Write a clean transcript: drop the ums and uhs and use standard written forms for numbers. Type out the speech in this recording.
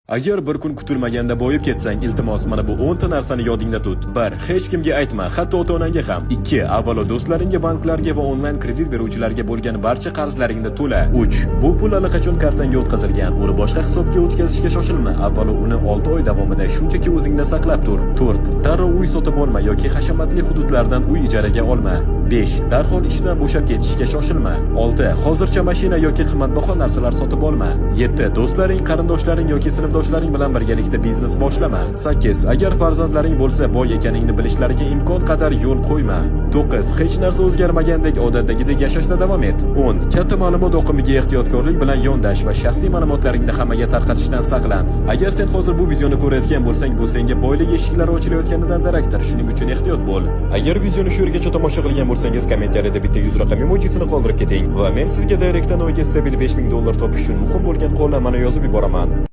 Agar bir kun kutilmaganda boyib ketsang, iltimos, mana bu 10 ta narsani yodingda tut. 1. Hech kimga aytma, hatto ota-onangga ham. 2. Avvalo do'stlaringga, banklarga va onlayn kredit beruvchilarga bo'lgan barcha qarzlaringni to'la. 3. Bu pul allaqachon kartangga o'tkazilgan. Uni boshqa hisobga o'tkazishga shoshilma. Avvalo uni 6 oy davomida shunchaki o'zingda saqlab tur. 4. Darrov uy sotib olma yoki hashamatli hududlardan uy ijaraga olma. 5. Darhol ishdan bo'shab ketishga shoshilma. 6. Hozircha mashina yoki qimmatbaho narsalar sotib olma. 7. Do'stlaring, qarindoshlaring yoki sinfdoshlaring bilan birgalikda biznes boshlama. 8. Agar farzandlaring bo'lsa, boy ekaningni bilishlariga imkon qadar yo'l qo'yma. 9. Hech narsa o'zgarmagandek odatdagidek yashashda davom et. 10. Katta ma'lumot oqimiga ehtiyotkorlik bilan yondash va shaxsiy ma'lumotlaringni hammaga tarqatishdan saqlan. Agar sen hozir bu videoni ko'rayotgan bo'lsang, bu senga boylik eshiklari ochilayotganidan darakdir. Shuning uchun ehtiyot bo'l. Agar videoni shu yergacha tomosha qilgan bo'lsangiz, kommentariyada bitta 100 raqam emojisini qoldirib keting va men sizga direktdan oyga stabil 5000 dollar topish uchun muhim bo'lgan qo'llanmani yozib yuboraman.